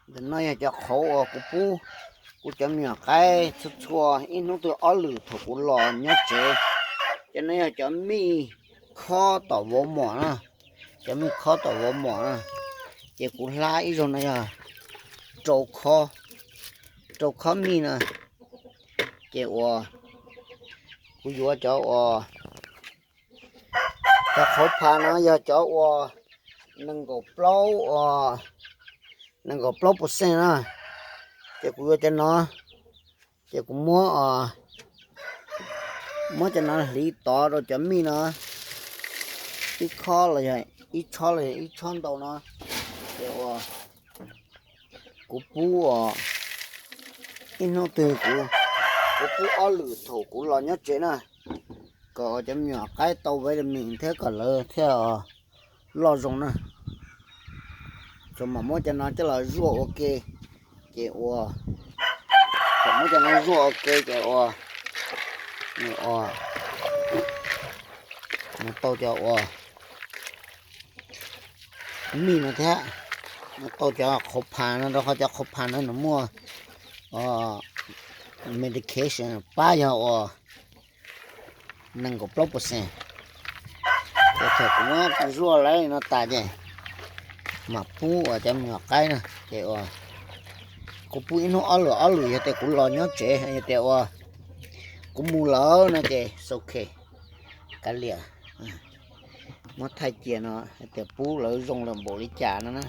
Ntawm no yog cov qhauv uas kuv pub kuv cov me nyuam qaib txhua txhua ib hnub twg ob lwm thaum kuv los nyob tsev. Cov no yog cov mij khob tom vov mom na, cov mij khob tom vov mom na. Ces kuv hlab ib zaug no yog rau khob, rau khob mij na. Ces uas kuv yuav cov uas, cov qhauv pha no yog cov uas nees nkaum plaub, uas nees nkaum plaub percent na. Ces kuv yuav cov no, ces kuv muab, muab cov no hliv tod rau cov mij no, ib khob los yog ib tshob los yog ib tshob ntau no. Ces uas kuv pub uas ib hnub twg kuv, kuv pub ob lwm thaum kuv los nyob tsev na, kom cov me nyuam qaib tau vitamin thiab kom lawv thiaj loj zoo na. Tsuas mam muab cov no coj los zuaj ua ke, ces uas, thaum muab cov no zuaj ua ke ces uas, nws uas, nws tau cov uas mij no thiab, nws tau cov qhauv pha no, rau qhov cov qhauv pha no nws muaj medication pab yog uas nees nkaum plaub percent. Ces thaum kuv muab zuaj lawm no tas ces mam pub uas cov me nyuam qaib na, ces uas kuv pub ib hnub ob lwm ob lwm, yog tias kuv los nyob tsev, yog tias uas kuv mus lawm no ces ok, kav liam, muab thaij cia no hais tias pub lawv zoo lawm npaum li cas no na.